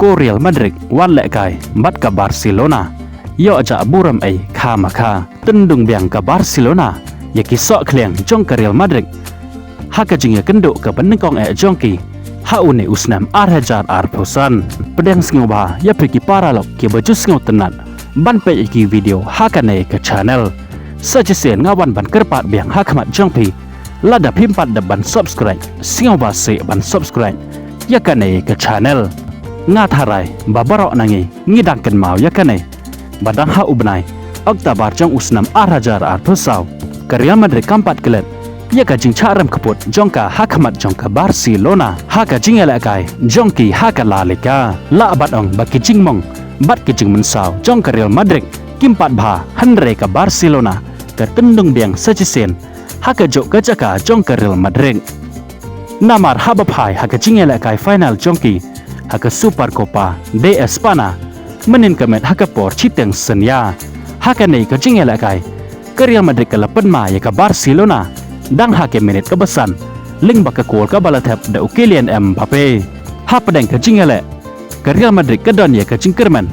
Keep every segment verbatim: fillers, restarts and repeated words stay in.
Ko Real Madrid wat lehkai bad ka Barcelona, ïoh jah burom ei kha ma kha. Tyndung biang ka Barcelona ïa ki soh khliang jong ka Real Madrid ha ka jingïakynduh kaba nyngkong eh jong ki ha une u snem ar hajar arphew san. Pdiang sngewbha ïa phi ki paralok kiba ju sngewtynnat ban peit ïa ki video ha kane ka channel. Sa shisien nga wan ban kyrpad biang ha khmat jong phi, lada phim pat dep ban subscribe, sngewbha seh ban subscribe ïa kane ka channel. Nga tharai ba baroh na ngi ngi dang kynmaw ïa kane, ba dang ha u bnai October jong u snem ar hajar arphew saw, ka Real Madrid kam pat klet ïa ka jingshah rem kput jong ka ha khmat jong ka Barcelona ha ka jingïalehkai jong ki ha ka La Liga. Lah ban ong ba ki jingmong bad ki jingmynsaw jong ka Real Madrid kim pat bha, hynrei ka Barcelona ka tyndung biang sa shisien ha kajuh ka jaka jong ka Real Madrid. Namar haba phai ha ka jingïalehkai final jong ki ha ka Supercopa de España mynhynnin ka met ha ka por shiteng synñia, ha kane ka jingïalehkai ka Real Madrid ka la pynmai ïa ka Barcelona dang ha ka minit kaba san lyngba ka kol kaba la thep da u Kylian Mbappe. Hapdeng ka jingïaleh, ka Real Madrid ka don ïa ka jingkyrmen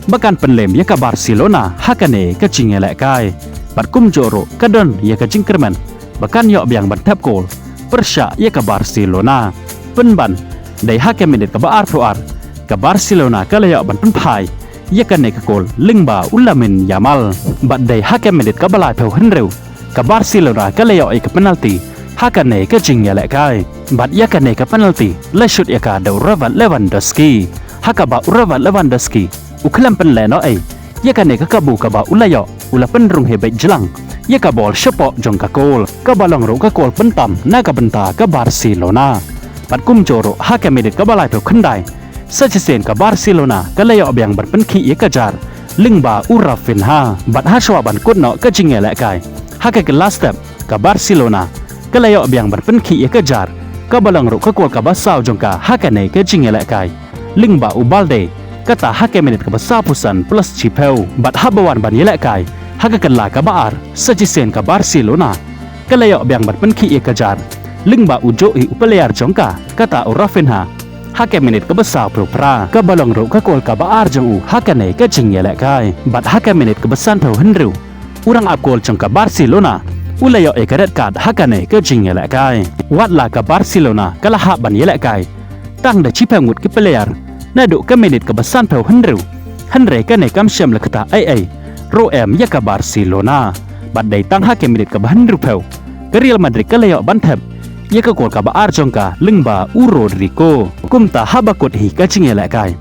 ba kan pynlem ïa ka Barcelona ha kane ka jingïalehkai. Bad kumjuh ruh ka don ïa ka jingkyrmen ba kan ïoh biang ban thep kol pyrshah ïa ka Barcelona. Pynban, dei ha ka minit kaba arphew ar, ka Barcelona ka la ïoh ban pynphai ïa kane ka kol lyngba u Lamine Yamal. Bad dei ha ka minit kaba laiphew hynriew, ka Barcelona ka la ïoh ïa ka penalti ha kane ka jingïalehkai. Bad ïa kane ka penalti la shut ïa ka da u Robert Lewandowski, ha kaba u Robert Lewandowski u khlem pynlehnohei ïa kane ka kabu kaba u la ïoh, u la pynrung hi beit jlang ïa ka bol shapoh jong ka kol, kaba long ruh ka kol pyntam na ka bynta ka Barcelona. Bad kumjuh ruh ha ka minit kaba laiphew khyndai, sa shisien ka Barcelona ka la ïoh biang ban pynkhih ïa ka jar lyngba u Raphinha. Bad hashwa ban kut noh ka jingïalehkai ha ka kylla step, ka Barcelona ka la ïoh biang ban pynkhih ïa ka jar, kaba long ruh ka kol kaba saw jong ka ha kane ka jingïalehkai lyngba u Balde, kata ha ka minit kaba sawphew san plus shiphew. Bad haba wan ban ïalehkai ha ka kylla kaba ar, sa shisien ka Barcelona ka la ïoh biang ban pynkhih ïa ka jar lyngba u juh hi u player jong ka, kata u Raphinha, ha ka minit kaba sawphew phra, kaba long ruh ka kol kaba ar jong u ha kane ka jingïalehkai. Bad ha ka minit kaba sanphew hynriew, u rangap kol jong ka Barcelona u la ïoh ïa ka red card ha kane ka jingïalehkai. Wat la ka Barcelona ka la hap ban ïalehkai tang da shiphew ngut ki player naduh ka minit kaba sanphew hynriew, hynrei kane kam shym la ktah ei ei ruh em ïa ka Barcelona. Bad dei tang ha ka minit kaba hynriewphew, ka Real Madrid ka la ïoh ban thep ïa ka kol kaba ar jong ka lyngba u Rodrygo. Kumta haba kut hi ka jingïalehkai,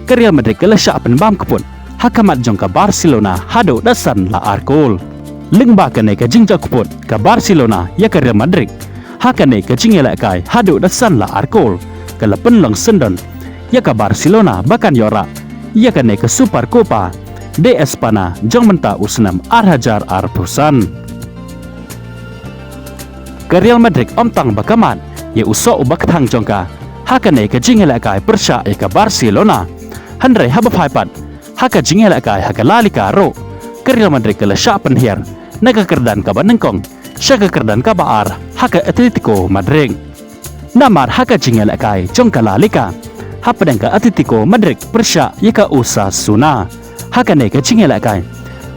ka Real Madrid ka la shah pynbam kput ha khmat jong ka Barcelona haduh da san la ar kol. Lyngba kane ka jingjop kput ka Barcelona ïa ka Real Madrid ha kane ka jingïalehkai haduh da san la ar kol, ka la pynlong syndon ïa ka Barcelona ba kan ïoh rah ïa kane ka Supercopa de España jong mynta u snem ar hajar arphew san. Ka Real Madrid ym tang ba ka mad ïa u soh uba kthang jong ka ha kane ka jingïalehkai pyrshah ïa ka Barcelona, hynrei haba phai pat ha ka jingïalehkai ha ka La Liga ruh, ka Real Madrid ka la shah pynhiar na ka kyrdan kaba nyngkong sha ka kyrdan kaba ar ha ka Atletico Madrid. Namar ha ka jingïalehkai jong ka La Liga, hapdeng ka Atletico Madrid pyrshah ïa ka Osasuna, ha kane ka jingïalehkai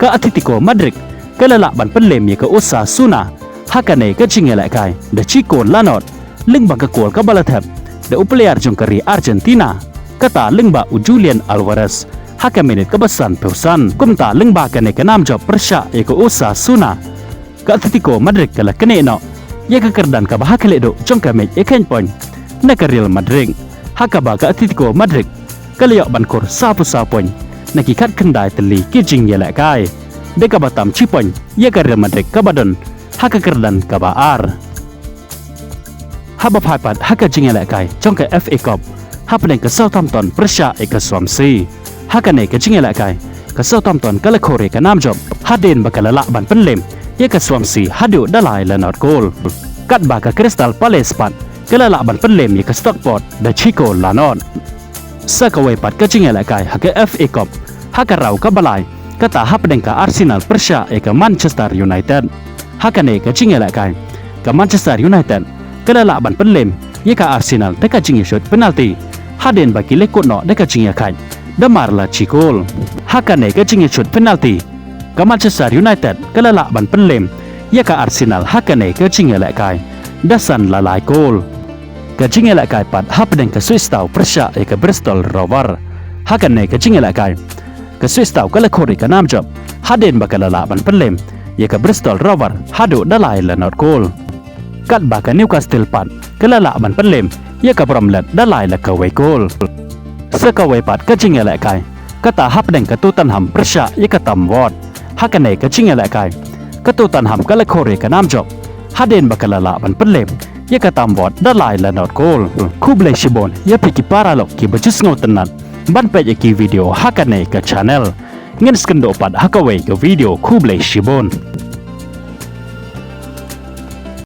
ka Atletico Madrid ka la lah ban pynlem ïa ka Osasuna ha kane ka jingïalehkai da shi kol la nod, lyngba ka kol kaba la thep da u player jong ka ri Argentina, kata lyngba u Julian Alvarez, ha ka minit kaba sanphew san. Kumta lyngba kane ka nam jop pyrshah ïa ka Osasuna, ka Atletico Madrid ka la knieh noh ïa ka kyrdan kaba ha khlieh duh jong ka mej ïa khein point na ka Real Madrid, ha kaba ka Atletico Madrid ka la ïoh ban khur sawphew saw point na ki khatkhyndai tylli ki jingïalehkai, da kaba tam shi point ïa ka Real Madrid kaba don ha ka kyrdan kaba ar. Haba phai pat ha ka jingïalehkai jong ka F A Cup, hapdeng ka Southampton pyrshah ïa ka Swansea, ha kane ka jingïalehkai ka Southampton ka la khur ïa ka nam jop hadien ba ka la lah ban pynlem ïa ka Swansea haduh da lai la nod kol, katba ka Crystal Palace pat ka la lah ban pynlem ïa ka Stockport da shi kol la nod. Sa kawei pat ka jingïalehkai ha ka F A Cup ha ka round kaba lai, kata hapdeng ka Arsenal pyrshah ïa ka Manchester United, ha kane ka jingïalehkai ka Manchester United ka la lah ban pynlem ïa ka Arsenal da ka jingïashut penalty hadien ba ki leit kut noh da ka jingïakhaid da mar la shi kol. Ha kane ka jingïashut penalty, ka Manchester United ka la lah ban pynlem ïa ka Arsenal ha kane ka jingïalehkai da san la lai kol. Ka jingïalehkai pat hapdeng ka Switch Town pyrshah ïa ka Bristol Rover. Ha kane ka jingïalehkai, ka Switch Town ka la khur ïa ka nam jop hadien ba ka la lah ban pynlem ïa ka Bristol Rover haduh da lai la not kol. Katba ka Newcastle pat ka la lah ban pynlem ïa ka Bramlett da lai la kawei kol. Sa kawei pat ka jingïalehkai, kata hapdeng ka Tottenham pyrshah ïa ka Tamworth. Ha kane ka jingïalehkai, ka Tottenham ka la khur ïa ka nam jop hadien ba ka la lah ban pynlem ïa ka Tamworth da lai la not kol. Khublei shibun ïa phi ki paralok kiba ju sngewtynnat ban peit ïa ki video ha kane ka channel. Ngin sa ïakynduh pat ha kawei ka video, khublei shibun.